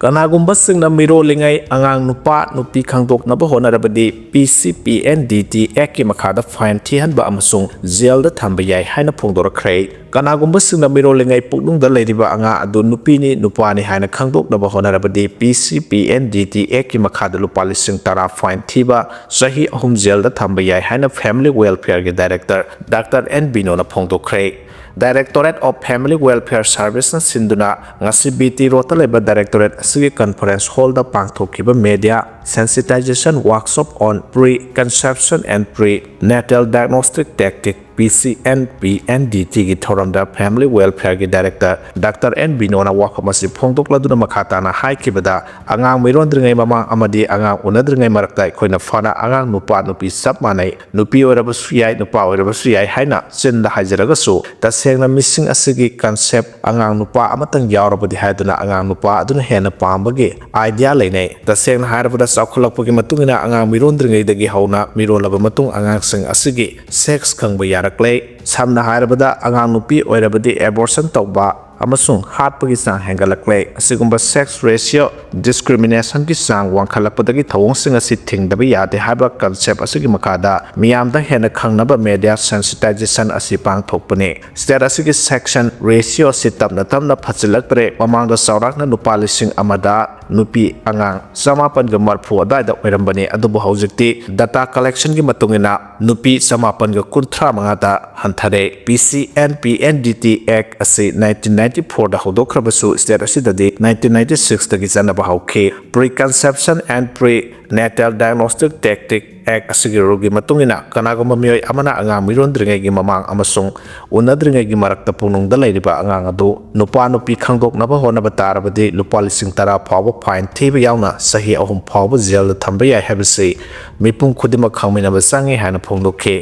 ꯀꯅꯥꯒꯨꯝꯕꯁꯤꯡꯅ ꯃꯤꯔꯣꯜꯂꯤꯉꯩ ꯑꯉꯥꯡ ꯅꯨꯄꯥ ꯅꯨꯄꯤ ꯈꯪꯗꯣꯛꯅꯕ ꯍꯣꯠꯅꯔꯕꯗꯤ, ꯄꯤ ꯁꯤ ꯄꯤ ꯑꯦꯟ ꯗꯤ ꯇꯤ ꯑꯦꯛꯀꯤ ꯃꯈꯥꯗ ꯐꯥꯏꯟ ꯊꯤꯍꯟꯕ ꯑꯃꯁꯨꯡ ꯖꯦꯜꯗ ꯊꯝꯕ ꯌꯥꯏ ꯍꯥꯏꯅ ꯐꯣꯡꯗꯣꯔꯛꯈ꯭ꯔꯦ꯫ ꯀꯅꯥꯒꯨꯝꯕꯁꯤꯡꯅ ꯃꯤꯔꯣꯜꯂꯤꯉꯩ ꯄꯨꯛꯅꯨꯡꯗ ꯂꯩꯔꯤꯕ ꯑꯉꯥꯡ ꯑꯗꯨ ꯅꯨꯄꯤꯅꯤ, ꯅꯨꯄꯥꯅꯤ ꯍꯥꯏꯅ ꯈꯪꯗꯣꯛꯅꯕ ꯍꯣꯠꯅꯔꯕꯗꯤ, ꯄꯤ ꯁꯤ ꯄꯤ ꯑꯦꯟ ꯗꯤ ꯇꯤ ꯑꯦꯛꯀꯤ ꯃꯈꯥꯗ ꯂꯨꯄꯥ ꯂꯤꯁꯤꯡ ꯇꯔꯥ ꯐꯥꯏꯟ ꯊꯤꯕ, ꯆꯍꯤ ꯑꯍꯨꯝ ꯖꯦꯜꯗ ꯊꯝꯕ ꯌꯥꯏ ꯍꯥꯏꯅ ꯐꯦꯃꯤꯂꯤ ꯋꯦꯜꯐꯤꯌꯔꯒꯤ ꯗꯥꯏꯔꯦꯛꯇꯔ ꯗꯥꯛꯇꯔ ꯑꯦꯟ ꯕꯤꯅꯣꯅ ꯐꯣꯡꯗꯣꯛꯈ꯭ꯔꯦ꯫ Directorate of Family Welfare Serviceꯅ ꯁꯤꯟꯗꯨꯅ ꯉꯁꯤ ꯕꯤ ꯇꯤ ꯔꯣꯗꯇ ꯂꯩꯕ ꯗꯥꯏꯔꯦꯛꯇꯣꯔꯦꯠ ꯑꯁꯤꯒꯤ ꯀꯟꯐꯔꯦꯟꯁ ꯍꯣꯜꯗ ꯄꯥꯡꯊꯣꯛꯈꯤꯕ Media Sensitization Workshop on Preconception and Prenatal Diagnostic Tactic ꯄꯤ ꯁꯤ ꯑꯦꯟ ꯄꯤ ꯑꯦꯟ ꯗꯤ ꯇꯤꯒꯤ ꯊꯧꯔꯝꯗ Family Welfareꯒꯤ Director Doctor ꯑꯦꯟ ꯕꯤꯅꯣꯅ ꯋꯥꯐꯝ ꯑꯁꯤ ꯐꯣꯡꯗꯣꯛꯂꯗꯨꯅ ꯃꯈꯥ ꯇꯥꯅ ꯍꯥꯏꯈꯤꯕꯗ, ꯑꯉꯥꯡ ꯃꯤꯔꯣꯟꯗ꯭ꯔꯤꯉꯩ ꯃꯃꯥꯡ ꯑꯃꯗꯤ ꯑꯉꯥꯡ ꯎꯅꯗ꯭ꯔꯤꯉꯩ ꯃꯔꯛꯇ ꯑꯩꯈꯣꯏꯅ ꯐꯅ ꯑꯉꯥꯡ ꯅꯨꯄꯥ ꯅꯨꯄꯤ ꯆꯞ ꯃꯥꯟꯅꯩ, ꯅꯨꯄꯤ ꯑꯣꯏꯔꯕꯁꯨ ꯌꯥꯏ, ꯅꯨꯄꯥ ꯑꯣꯏꯔꯕꯁꯨ ꯌꯥꯏ ꯍꯥꯏꯅ ꯆꯤꯟꯗ ꯍꯥꯏꯖꯔꯒꯁꯨ, ꯇꯁꯦꯡꯅ ꯃꯤꯁꯤꯡ ꯑꯁꯤꯒꯤ concept ꯑꯉꯥꯡ ꯅꯨꯄꯥ ꯑꯃꯇꯪ ꯌꯥꯎꯔꯕꯗꯤ ꯍꯥꯏꯗꯨꯅ ꯑꯉꯥꯡ ꯅꯨꯄꯥ ꯑꯗꯨꯅ ꯍꯦꯟꯅ ꯄꯥꯝꯕꯒꯤ idea ꯂꯩꯅꯩ꯫ ꯇꯁꯦꯡꯅ ꯍꯥꯏꯔꯕꯗ, ꯆꯥꯎꯈꯠꯂꯛꯄꯒꯤ ꯃꯇꯨꯡ ꯏꯟꯅ ꯑꯉꯥꯡ ꯃꯤꯔꯣꯟꯗ꯭ꯔꯤꯉꯩꯗꯒꯤ ꯍꯧꯅ ꯃꯤꯔꯣꯜꯂꯕ ꯃꯇꯨꯡ ꯑꯉꯥꯡꯁꯤꯡ ꯑꯁꯤꯒꯤ sex ꯈꯪꯕ ꯌꯥꯔꯛꯂꯦ꯫ ꯁꯝꯅ ꯍꯥꯏꯔꯕꯗ, ꯑꯉꯥꯡ ꯅꯨꯄꯤ ꯑꯣꯏꯔꯕꯗꯤ abortion ꯇꯧꯕ ꯑꯃꯁꯨꯡ ꯍꯥꯠꯄꯒꯤ ꯆꯥꯡ ꯍꯦꯟꯒꯠꯂꯛꯂꯦ꯫ ꯑꯁꯤꯒꯨꯝꯕ sex ratio discriminationꯒꯤ ꯆꯥꯡ ꯋꯥꯡꯈꯠꯂꯛꯄꯗꯒꯤ ꯊꯧꯑꯣꯡꯁꯤꯡ ꯑꯁꯤ ꯊꯤꯡꯗꯕ ꯌꯥꯗꯦ ꯍꯥꯏꯕ concept ꯑꯁꯤꯒꯤ ꯃꯈꯥꯗ ꯃꯤꯌꯥꯝꯗ ꯍꯦꯟꯅ ꯈꯪꯅꯕ media sensitization ꯑꯁꯤ ꯄꯥꯡꯊꯣꯛꯄꯅꯤ꯫ State ꯑꯁꯤꯒꯤ sex ratio ꯑꯁꯤ ꯇꯞꯅ ꯇꯞꯅ ꯐꯠꯆꯤꯜꯂꯛꯇ꯭ꯔꯦ꯫ ꯃꯃꯥꯡꯗ ꯆꯥꯎꯔꯥꯛꯅ ꯅꯨꯄꯥ ꯂꯤꯁꯤꯡ ꯑꯃꯗ ꯅꯨꯄꯤ ꯑꯉꯥꯡ ꯆꯃꯥꯄꯟꯒ ꯃꯔꯐꯨ ꯑꯗꯨꯋꯥꯏꯗ ꯑꯣꯏꯔꯝꯕꯅꯤ, ꯑꯗꯨꯕꯨ ꯍꯧꯖꯤꯛꯇꯤ data collectionꯒꯤ ꯃꯇꯨꯡ ꯏꯟꯅ ꯅꯨꯄꯤ ꯆꯃꯥꯄꯟꯒ ꯀꯨꯟꯊ꯭ꯔꯥ ꯃꯉꯥꯗ ꯍꯟꯊꯔꯦ꯫ P C N P N D T Act ꯑꯁꯤ nineteen ninety fourꯗ ꯍꯧꯗꯣꯛꯈ꯭ꯔꯕꯁꯨ, state ꯑꯁꯤꯗꯗꯤ nineteen ninety sixꯇꯒꯤ ꯆꯠꯅꯕ ꯍꯧꯈꯤ꯫ Preconception and Prenatal Diagnostic Tactic Act ꯑꯁꯤꯒꯤ ruleꯒꯤ ꯃꯇꯨꯡ ꯏꯟꯅ, ꯀꯅꯥꯒꯨꯝꯕ ꯃꯤꯑꯣꯏ ꯑꯃꯅ ꯑꯉꯥꯡ ꯃꯤꯔꯣꯟꯗ꯭ꯔꯤꯉꯩꯒꯤ ꯃꯃꯥꯡ ꯑꯃꯁꯨꯡ ꯎꯅꯗ꯭ꯔꯤꯉꯩꯒꯤ ꯃꯔꯛꯇ ꯄꯨꯛꯅꯨꯡꯗ ꯂꯩꯔꯤꯕ ꯑꯉꯥꯡ ꯑꯗꯨ ꯅꯨꯄꯥ ꯅꯨꯄꯤ ꯈꯪꯗꯣꯛꯅꯕ ꯍꯣꯠꯅꯕ ꯇꯥꯔꯕꯗꯤ, ꯂꯨꯄꯥ ꯂꯤꯁꯤꯡ ꯇꯔꯥ ꯐꯥꯎꯕ fine ꯊꯤꯕ ꯌꯥꯎꯅ ꯆꯍꯤ ꯑꯍꯨꯝ ꯐꯥꯎꯕ jailꯗ ꯊꯝꯕ ꯌꯥꯏ ꯍꯥꯏꯕꯁꯤ ꯃꯤꯄꯨꯝ ꯈꯨꯗꯤꯡꯃꯛ ꯈꯪꯃꯤꯟꯅꯕ ꯆꯪꯏ ꯍꯥꯏꯅ ꯐꯣꯡꯗꯣꯛꯈꯤ꯫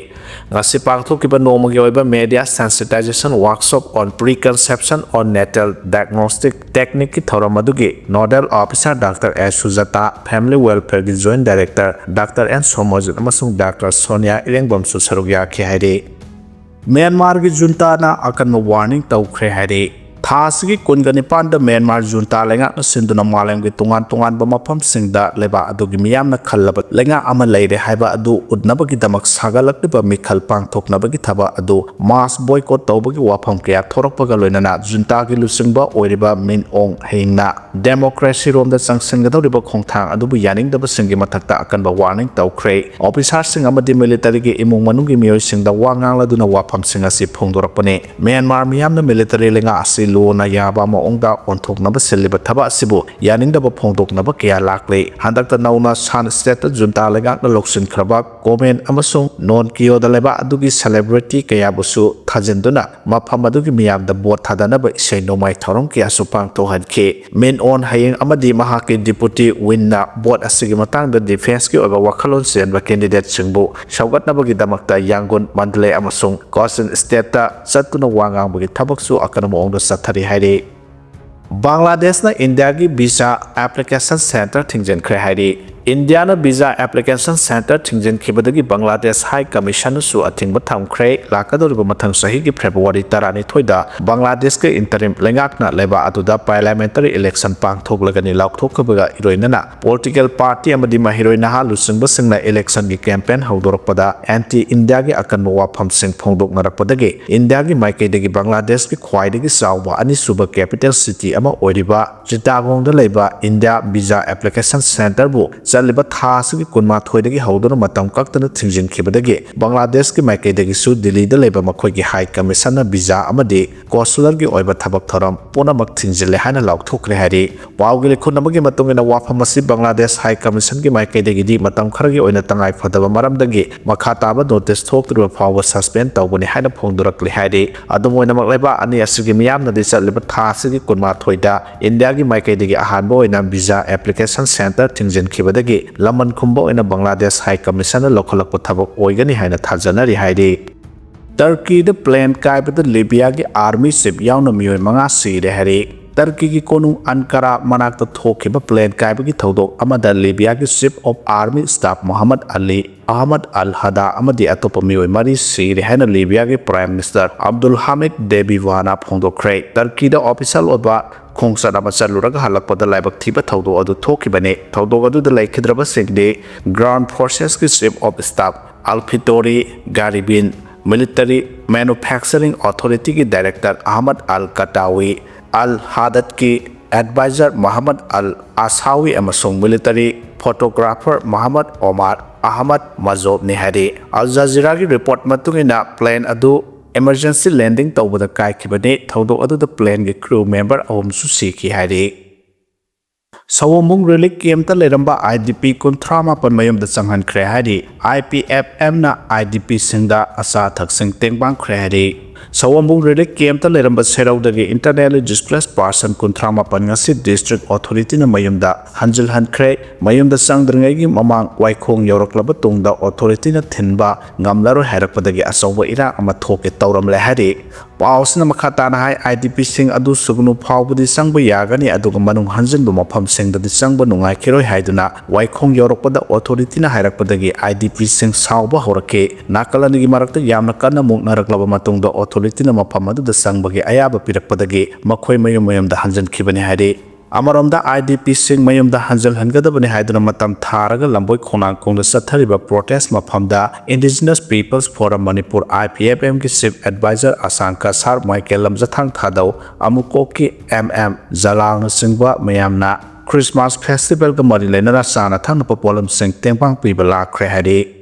ꯉꯁꯤ ꯄꯥꯡꯊꯣꯛꯈꯤꯕ ꯅꯣꯡꯃꯒꯤ ꯑꯣꯏꯕ media sensitization workshop on preconception on natal diagnostic techniqueꯀꯤ ꯊꯧꯔꯝ ꯑꯗꯨꯒꯤ nodal officer Doctor S ꯁꯨꯖꯥꯇꯥ, Family Welfareꯒꯤ Joint Director Doctor N Somorjit ꯑꯃꯁꯨꯡ Doctor ꯁꯣꯅꯤꯌꯥ ꯏꯔꯦꯡꯕꯝꯁꯨ ꯁꯔꯨꯛ ꯌꯥꯈꯤ ꯍꯥꯏꯔꯤ꯫ ꯃ꯭ꯌꯥꯟꯃꯥꯔꯒꯤ ꯖꯨꯟꯇꯥꯅ ꯑꯀꯟꯕ warning ꯇꯧꯈ꯭ꯔꯦ ꯍꯥꯏꯔꯤ꯫ ꯊꯥ ꯑꯁꯤꯒꯤ ꯀꯨꯟꯒ ꯅꯤꯄꯥꯟꯗ ꯃ꯭ꯌꯥꯟꯃꯥꯔ ꯖꯨꯟꯇꯥ ꯂꯩꯉꯥꯛꯅ ꯁꯤꯟꯗꯨꯅ ꯃꯥꯂꯦꯝꯒꯤ ꯇꯣꯉꯥꯟ ꯇꯣꯉꯥꯟꯕ ꯃꯐꯝꯁꯤꯡꯗ ꯂꯩꯕꯥꯛ ꯑꯗꯨꯒꯤ ꯃꯤꯌꯥꯝꯅ ꯈꯜꯂꯕ ꯂꯩꯉꯥꯛ ꯑꯃ ꯂꯩꯔꯦ ꯍꯥꯏꯕ ꯑꯗꯨ ꯎꯠꯅꯕꯒꯤꯗꯃꯛ ꯁꯥꯒꯠꯂꯛꯂꯤꯕ ꯃꯤꯈꯜ ꯄꯥꯡꯊꯣꯛꯅꯕꯒꯤ ꯊꯕꯛ ꯑꯗꯨ mass boycott ꯇꯧꯕꯒꯤ ꯋꯥꯐꯝ ꯀꯌꯥ ꯊꯣꯔꯛꯄꯒ ꯂꯣꯏꯅꯅ ꯖꯨꯟꯇꯥꯒꯤ ꯂꯨꯆꯤꯡꯕ ꯑꯣꯏꯔꯤꯕ ꯃꯤꯟ ꯑꯣꯡ ꯍꯌꯤꯡꯅ democracy ꯔꯣꯝꯗ ꯆꯪꯁꯤꯟꯒꯗꯧꯔꯤꯕ ꯈꯣꯡꯊꯥꯡ ꯑꯗꯨꯕꯨ ꯌꯥꯅꯤꯡꯗꯕꯁꯤꯡꯒꯤ ꯃꯊꯛꯇ ꯑꯀꯟꯕ warning ꯇꯧꯈ꯭ꯔꯦ꯫ Officerꯁꯤꯡ ꯑꯃꯗꯤ militaryꯒꯤ ꯏꯃꯨꯡ ꯃꯅꯨꯡꯒꯤ ꯃꯤꯑꯣꯏꯁꯤꯡꯗ ꯋꯥ ꯉꯥꯡꯂꯗꯨꯅ ꯋꯥꯐꯝꯁꯤꯡ ꯑꯁꯤ ꯐꯣꯡꯗꯣꯔꯛꯄꯅꯤ꯫ ꯃ꯭ꯌꯥꯟꯃꯥꯔ ꯃꯤꯌꯥꯝꯅ military ꯂꯩꯉꯥꯛ ꯑꯁꯤ ꯀꯤꯌꯣꯅ ꯌꯥꯕ ꯃꯑꯣꯡꯗ ꯑꯣꯟꯊꯣꯛꯅꯕ ꯁꯤꯜꯂꯤꯕ ꯊꯕꯛ ꯑꯁꯤꯕꯨ ꯌꯥꯅꯤꯡꯗꯕ ꯐꯣꯡꯗꯣꯛꯅꯕ ꯀꯌꯥ ꯂꯥꯛꯂꯤ꯫ ꯍꯟꯗꯛꯇ ꯅꯧꯅ ꯁꯥꯟ ꯁ꯭ꯇꯦꯠꯇ ꯖꯨꯟꯇꯥ ꯂꯩꯉꯥꯛꯅ ꯂꯧꯁꯤꯟꯈ꯭ꯔꯕ ꯀꯣꯃꯦꯟ ꯑꯃꯁꯨꯡ ꯅꯣꯟ ꯀꯤꯌꯣꯗ ꯂꯩꯕꯥꯛ ꯑꯗꯨꯒꯤ ꯁꯦꯂꯦꯕ꯭ꯔꯤꯇꯤ ꯀꯌꯥꯕꯨꯁꯨ ꯊꯥꯖꯤꯟꯗꯨꯅ ꯃꯐꯝ ꯑꯗꯨꯒꯤ ꯃꯤꯌꯥꯝꯗ ꯚꯣꯠ ꯊꯥꯗꯅꯕ ꯏꯁꯩ ꯅꯣꯡꯃꯥꯏ ꯊꯧꯔꯝ ꯀꯌꯥꯁꯨ ꯄꯥꯡꯊꯣꯛꯍꯟꯈꯤ꯫ ꯃꯤꯟ ꯑꯣꯟ ꯍꯌꯦꯡ ꯑꯃꯗꯤ ꯃꯍꯥꯛꯀꯤ ꯗꯤꯄꯨꯇꯤ ꯋꯤꯟꯅ ꯚꯣꯠ ꯑꯁꯤꯒꯤ ꯃꯇꯥꯡꯗ ꯗꯤꯐꯦꯟꯁꯀꯤ ꯑꯣꯏꯕ ꯋꯥꯈꯜꯂꯣꯟ ꯆꯦꯟꯕ ꯀꯦꯟꯗꯤꯗꯦꯠꯁꯤꯡꯕꯨ ꯁꯧꯒꯠꯅꯕꯒꯤꯗꯃꯛꯇ ꯌꯥꯡꯒꯨꯟ, ꯃꯟꯗꯂꯦ ꯑꯃꯁꯨꯡ ꯀꯣꯆꯤꯟ ꯁ꯭ꯇꯦꯠꯇ ꯆꯠꯇꯨꯅ ꯋꯥ ꯉꯥꯡꯕꯒꯤ ꯊꯕꯛꯁꯨ ꯑꯀꯟꯕ ꯃꯑꯣꯡꯗ ꯆꯠꯊꯔꯤ ꯍꯥꯏꯔꯤ꯫ ꯕꯪꯒ꯭ꯂꯥꯗꯦꯁꯅ ꯏꯟꯗꯤꯌꯥꯒꯤ ꯚꯤꯁꯥ ꯑꯦꯄ꯭ꯂꯤꯀꯦꯁꯟ ꯁꯦꯟꯇꯔ ꯊꯤꯡꯖꯤꯟꯈ꯭ꯔꯦ ꯍꯥꯏꯔꯤ꯫ ꯏꯟꯗꯤꯌꯥꯅ ꯚꯤꯁꯥ ꯑꯦꯄ꯭ꯂꯤꯀꯦꯁꯟ ꯁꯦꯟꯇꯔ ꯊꯤꯡꯖꯤꯟꯈꯤꯕꯗꯒꯤ ꯕꯪꯒ꯭ꯂꯥꯗꯦꯁ ꯍꯥꯏ ꯀꯃꯤꯁꯟꯅꯁꯨ ꯑꯊꯤꯡꯕ ꯊꯝꯈ꯭ꯔꯦ꯫ ꯂꯥꯛꯀꯗꯧꯔꯤꯕ ꯃꯊꯪ ꯆꯍꯤꯒꯤ ꯐꯦꯕ꯭ꯔꯨꯋꯥꯔꯤ ꯇꯔꯥꯅꯤꯊꯣꯏꯗ ꯕꯪꯒ꯭ꯂꯥꯗꯦꯁꯀꯤ ꯏꯟꯇꯔꯤꯝ ꯂꯩꯉꯥꯛꯅ ꯂꯩꯕꯥꯛ ꯑꯗꯨꯗ ꯄꯥꯔꯂꯤꯌꯥꯃꯦꯟꯇꯔꯤ ꯏꯂꯦꯛꯁꯟ ꯄꯥꯡꯊꯣꯛꯂꯒꯅꯤ ꯂꯥꯎꯊꯣꯛꯈꯤꯕꯒ ꯏꯔꯣꯏꯅꯅ ꯄꯣꯂꯤꯇꯤꯀꯦꯜ ꯄꯥꯔꯇꯤ ꯑꯃꯗꯤ ꯃꯍꯩꯔꯣꯏ ꯅꯍꯥ ꯂꯨꯆꯤꯡꯕꯁꯤꯡꯅ ꯏꯂꯦꯛꯁꯟꯒꯤ ꯀꯦꯝꯄꯦꯟ ꯍꯧꯗꯣꯔꯛꯄꯗ ꯑꯦꯟꯇꯤ ꯏꯟꯗꯤꯌꯥꯒꯤ ꯑꯀꯟꯕ ꯋꯥꯐꯝꯁꯤꯡ ꯐꯣꯡꯗꯣꯛꯅꯔꯛꯄꯗꯒꯤ ꯏꯟꯗꯤꯌꯥꯒꯤ ꯃꯥꯏꯀꯩꯗꯒꯤ ꯕꯪꯒ꯭ꯂꯥꯗꯦꯁꯀꯤ ꯈ꯭ꯋꯥꯏꯗꯒꯤ ꯆꯥꯎꯕ ꯑꯅꯤꯁꯨꯕ ꯀꯦꯄꯤꯇꯦꯜ ꯁꯤꯇꯤ ꯑꯃ ꯑꯣꯏꯔꯤꯕ ꯆꯤꯇꯥꯒꯣꯡꯗ ꯂꯩꯕ ꯏꯟꯗꯤꯌꯥ ꯚꯤꯖꯥ ꯑꯦꯄ꯭ꯂꯤꯀꯦꯁꯟ ꯁꯦꯟꯇꯔꯕꯨ ꯆꯠꯂꯤꯕ ꯊꯥ ꯑꯁꯤꯒꯤ ꯀꯨꯟꯃꯥꯊꯣꯏꯗꯒꯤ ꯍꯧꯗꯨꯅ ꯃꯇꯝ ꯀꯛꯇꯅ ꯊꯤꯡꯖꯤꯟꯈꯤꯕꯗꯒꯤ ꯕꯪꯒ꯭ꯂꯥꯗꯦꯁꯀꯤ ꯃꯥꯏꯀꯩꯗꯒꯤꯁꯨ ꯗꯤꯜꯂꯤꯗ ꯂꯩꯕ ꯃꯈꯣꯏꯒꯤ ꯍꯥꯏ ꯀꯃꯤꯁꯟꯅ ꯚꯤꯖꯥ ꯑꯃꯗꯤ ꯀꯣꯟꯁꯨꯂꯔꯒꯤ ꯑꯣꯏꯕ ꯊꯕꯛ ꯊꯧꯔꯝ ꯄꯨꯝꯅꯃꯛ ꯊꯤꯡꯖꯤꯜꯂꯦ ꯍꯥꯏꯅ ꯂꯥꯎꯊꯣꯛꯈ꯭ꯔꯦ ꯍꯥꯏꯔꯤ꯫ ꯄꯥꯎꯒꯤ ꯂꯤꯈꯨꯟ ꯑꯃꯒꯤ ꯃꯇꯨꯡ ꯏꯟꯅ ꯋꯥꯐꯝ ꯑꯁꯤ ꯕꯪꯒ꯭ꯂꯥꯗꯦꯁ ꯍꯥꯏ ꯀꯃꯤꯁꯟꯒꯤ ꯃꯥꯏꯀꯩꯗꯒꯤꯗꯤ ꯃꯇꯝ ꯈꯔꯒꯤ ꯑꯣꯏꯅ ꯇꯉꯥꯏ ꯐꯗꯕ ꯃꯔꯝꯗꯒꯤ ꯃꯈꯥ ꯇꯥꯕ ꯅꯣꯇꯤꯁ ꯊꯣꯛꯇ꯭ꯔꯤꯕ ꯐꯥꯎꯕ ꯁꯁꯄꯦꯟ ꯇꯧꯒꯅꯤ ꯍꯥꯏꯅ ꯐꯣꯡꯗꯣꯔꯛꯂꯤ ꯍꯥꯏꯔꯤ꯫ ꯑꯗꯨꯝ ꯑꯣꯏꯅꯃꯛ, ꯂꯩꯕꯥꯛ ꯑꯅꯤ ꯑꯁꯤꯒꯤ ꯃꯤꯌꯥꯝꯅꯗꯤ ꯆꯠꯂꯤꯕ ꯊꯥ ꯑꯁꯤꯒꯤ ꯀꯨꯟꯃꯥꯊꯣꯏꯗ ꯏꯟꯗꯤꯌꯥꯒꯤ ꯃꯥꯏꯀꯩꯗꯒꯤ ꯑꯍꯥꯟꯕ ꯑꯣꯏꯅ ꯚꯤꯖꯥ ꯑꯦꯄ꯭ꯂꯤꯀꯦꯁꯟ ꯁꯦꯟꯇꯔ ꯊꯤꯡꯖꯤꯟꯈꯤꯕꯗꯒꯤ ꯂꯃꯟ ꯈꯨꯝꯕ ꯑꯣꯏꯅ ꯕꯪꯒ꯭ꯂꯥꯗꯦꯁ ꯍꯥꯏ ꯀꯃꯤꯁꯟꯅ ꯂꯧꯈꯠꯂꯛꯄ ꯊꯕꯛ ꯑꯣꯏꯒꯅꯤ ꯍꯥꯏꯅ ꯊꯥꯖꯅꯔꯤ ꯍꯥꯏꯔꯤ꯫ ꯇꯔꯀꯤꯗ ꯄ꯭ꯂꯦꯟ ꯀꯥꯏꯕꯗ ꯂꯤꯕꯤꯌꯥꯒꯤ ꯑꯥꯔꯃꯤ ꯆꯤꯞ ꯌꯥꯎꯅ ꯃꯤꯑꯣꯏ ꯃꯉꯥ ꯁꯤꯔꯦ ꯍꯥꯏꯔꯤ꯫ ꯇꯔꯀꯤꯒꯤ ꯀꯣꯅꯨꯡ ꯑꯟꯀꯥꯔꯥ ꯃꯅꯥꯛꯇ ꯊꯣꯛꯈꯤꯕ ꯄ꯭ꯂꯦꯟ ꯀꯥꯏꯕꯒꯤ ꯊꯧꯗꯣꯛ ꯑꯃꯗ ꯂꯤꯕꯤꯌꯥꯒꯤ chief of army staff Mohammad Ali, Ahmad al Haddad ꯑꯃꯗꯤ ꯑꯇꯣꯞꯄ ꯃꯤꯑꯣꯏ ꯃꯔꯤ ꯁꯤꯔꯦ ꯍꯥꯏꯅ ꯂꯤꯕꯤꯌꯥꯒꯤ ꯄ꯭ꯔꯥꯏꯝ ꯃꯤꯅꯤꯁꯇꯔ ꯑꯕꯗꯨꯜ ꯍꯥꯃꯤꯗ ꯗꯦꯕꯤꯋꯥꯅ ꯐꯣꯡꯗꯣꯛꯈ꯭ꯔꯦ꯫ ꯇꯔꯀꯤꯗ ꯑꯣꯐꯤꯁꯤꯌꯦꯜ ꯑꯣꯏꯕ ꯈꯣꯡꯆꯠ ꯑꯃ ꯆꯠꯂꯨꯔꯒ ꯍꯜꯂꯛꯄꯗ ꯂꯥꯏꯕꯛ ꯊꯤꯕ ꯊꯧꯗꯣꯛ ꯑꯗꯨ ꯊꯣꯛꯈꯤꯕꯅꯤ꯫ ꯊꯧꯗꯣꯛ ꯑꯗꯨꯗ ꯂꯩꯈꯤꯗ꯭ꯔꯕꯁꯤꯡꯗꯤ ꯒ꯭ꯔꯥꯎꯟ ꯐꯣꯔꯁꯦꯁꯀꯤ chief of staff al Fitouri Gharibil, military manufacturing ꯑꯣꯊꯣꯔꯤꯇꯤꯒꯤ ꯗꯥꯏꯔꯦꯛꯇꯔ ꯑꯍꯃꯗ ꯑꯜ ꯀꯇꯥꯋꯤ, ꯑꯜ ꯍꯥꯗꯠꯀꯤ ꯑꯦꯗꯚꯥꯏꯖꯔ ꯃꯍꯃꯗ ꯑꯜ ꯑꯁꯥꯋꯤ ꯑꯃꯁꯨꯡ ꯃꯤꯂꯤꯇꯔꯤ ꯐꯣꯇꯣꯒ꯭ꯔꯥꯐꯔ ꯃꯍꯃꯗ ꯑꯣꯃꯥꯔ ꯑꯍꯃꯗ ꯃꯖꯣꯕꯅꯤ ꯍꯥꯏꯔꯤ꯫ ꯑꯜ ꯖꯖꯤꯔꯥꯒꯤ ꯔꯤꯄꯣꯔꯠ ꯃꯇꯨꯡ ꯏꯟꯅ, ꯄ꯭ꯂꯦꯟ ꯑꯗꯨ emergency landing ꯇꯧꯕꯗ ꯀꯥꯏꯈꯤꯕꯅꯤ꯫ ꯊꯧꯗꯣꯛ ꯑꯗꯨꯗ planeꯒꯤ crew member ꯑꯍꯨꯝꯁꯨ ꯁꯤꯈꯤ ꯍꯥꯏꯔꯤ꯫ ꯁꯑꯣꯝꯕꯨꯡ relief campꯇ ꯂꯩꯔꯝꯕ IDP ꯀꯨꯟꯊ꯭ꯔꯥ ꯃꯥꯄꯟ ꯃꯌꯨꯝꯗ ꯆꯪꯍꯟꯈ꯭ꯔꯦ ꯍꯥꯏꯔꯤ꯫ IPFMꯅ IDPꯁꯤꯡꯗ ꯑꯆꯥ ꯑꯊꯛꯁꯤꯡ ꯇꯦꯡꯕꯥꯡꯈ꯭ꯔꯦ ꯍꯥꯏꯔꯤ꯫ ꯁꯑꯣꯝꯕꯨꯡ relief campꯇ ꯂꯩꯔꯝꯕ ꯁꯦꯔꯧꯗꯒꯤ internally displaced person ꯀꯨꯟꯊ꯭ꯔꯥ ꯃꯥꯄꯟ ꯉꯁꯤ district authorityꯅ ꯃꯌꯨꯝꯗ ꯍꯟꯖꯤꯜꯍꯟꯈ꯭ꯔꯦ꯫ ꯃꯌꯨꯝꯗ ꯆꯪꯗ꯭ꯔꯤꯉꯩꯒꯤ ꯃꯃꯥꯡ ꯋꯥꯏꯈꯣꯡ ꯌꯧꯔꯛꯂꯕ ꯇꯨꯡꯗ authorityꯅ ꯊꯤꯡꯕ ꯉꯝꯂꯔꯣꯏ ꯍꯥꯏꯔꯛꯄꯗꯒꯤ ꯑꯆꯧꯕ ꯏꯔꯥꯡ ꯑꯃ ꯊꯣꯛꯀꯦ ꯇꯧꯔꯝꯂꯦ ꯍꯥꯏꯔꯤ꯫ ꯄꯥꯎꯁꯤꯅ ꯃꯈꯥ ꯇꯥꯅ ꯍꯥꯏ, IDPꯁꯤꯡ ꯑꯗꯨ ꯁꯨꯒꯅꯨ ꯐꯥꯎꯕꯗꯤ ꯆꯪꯕ ꯌꯥꯒꯅꯤ, ꯑꯗꯨꯒ ꯃꯅꯨꯡ ꯍꯟꯖꯤꯟꯕ ꯃꯐꯝꯁꯤꯡꯗꯗꯤ ꯆꯪꯕ ꯅꯨꯡꯉꯥꯏꯈꯤꯔꯣꯏ ꯍꯥꯏꯗꯨꯅ ꯋꯥꯏꯈꯣꯡ ꯌꯧꯔꯛꯄꯗ authorityꯅ ꯍꯥꯏꯔꯛꯄꯗꯒꯤ IDPꯁꯤꯡ ꯁꯥꯎꯕ ꯍꯧꯔꯛꯈꯤ꯫ ꯅꯥꯀꯜ ꯑꯅꯤꯒꯤ ꯃꯔꯛꯇ ꯌꯥꯝꯅ ꯀꯟꯅ ꯃꯨꯛꯅꯔꯛꯂꯕ ꯃꯇꯨꯡꯗ authorityꯅ ꯃꯐꯝ ꯑꯗꯨꯗ ꯆꯪꯕꯒꯤ ꯑꯌꯥꯕ ꯄꯤꯔꯛꯄꯗꯒꯤ ꯃꯈꯣꯏ ꯃꯌꯨꯝ ꯃꯌꯨꯝꯗ ꯍꯟꯖꯤꯟꯈꯤꯕꯅꯤ ꯍꯥꯏꯔꯤ꯫ ꯑꯃꯔꯣꯝꯗ IDPꯁꯤꯡ ꯃꯌꯨꯝꯗ ꯍꯟꯖꯤꯜꯍꯟꯒꯗꯕꯅꯤ ꯍꯥꯏꯗꯨꯅ ꯃꯇꯝ ꯊꯥꯔꯒ ꯂꯝꯕꯣꯏ ꯈꯣꯡꯅꯥꯡꯈꯣꯡꯗ ꯆꯠꯊꯔꯤꯕ protest ꯃꯐꯝꯗ Indigenous People's Forum Manipur, IPFMꯒꯤ chief advisor Asang Kasar, Michael Lamjathang ꯊꯥꯗꯧ, ꯑꯃꯨꯀꯣꯛꯀꯤ MM ꯖꯂꯥꯜꯅꯆꯤꯡꯕ ꯃꯌꯥꯝꯅ Christmas festivalꯒ ꯃꯔꯤ ꯂꯩꯅꯅ ꯆꯥꯅ ꯊꯛꯅꯕ ꯄꯣꯠꯂꯝꯁꯤꯡ ꯇꯦꯡꯕꯥꯡ ꯄꯤꯕ ꯂꯥꯛꯈ꯭ꯔꯦ ꯍꯥꯏꯔꯤ꯫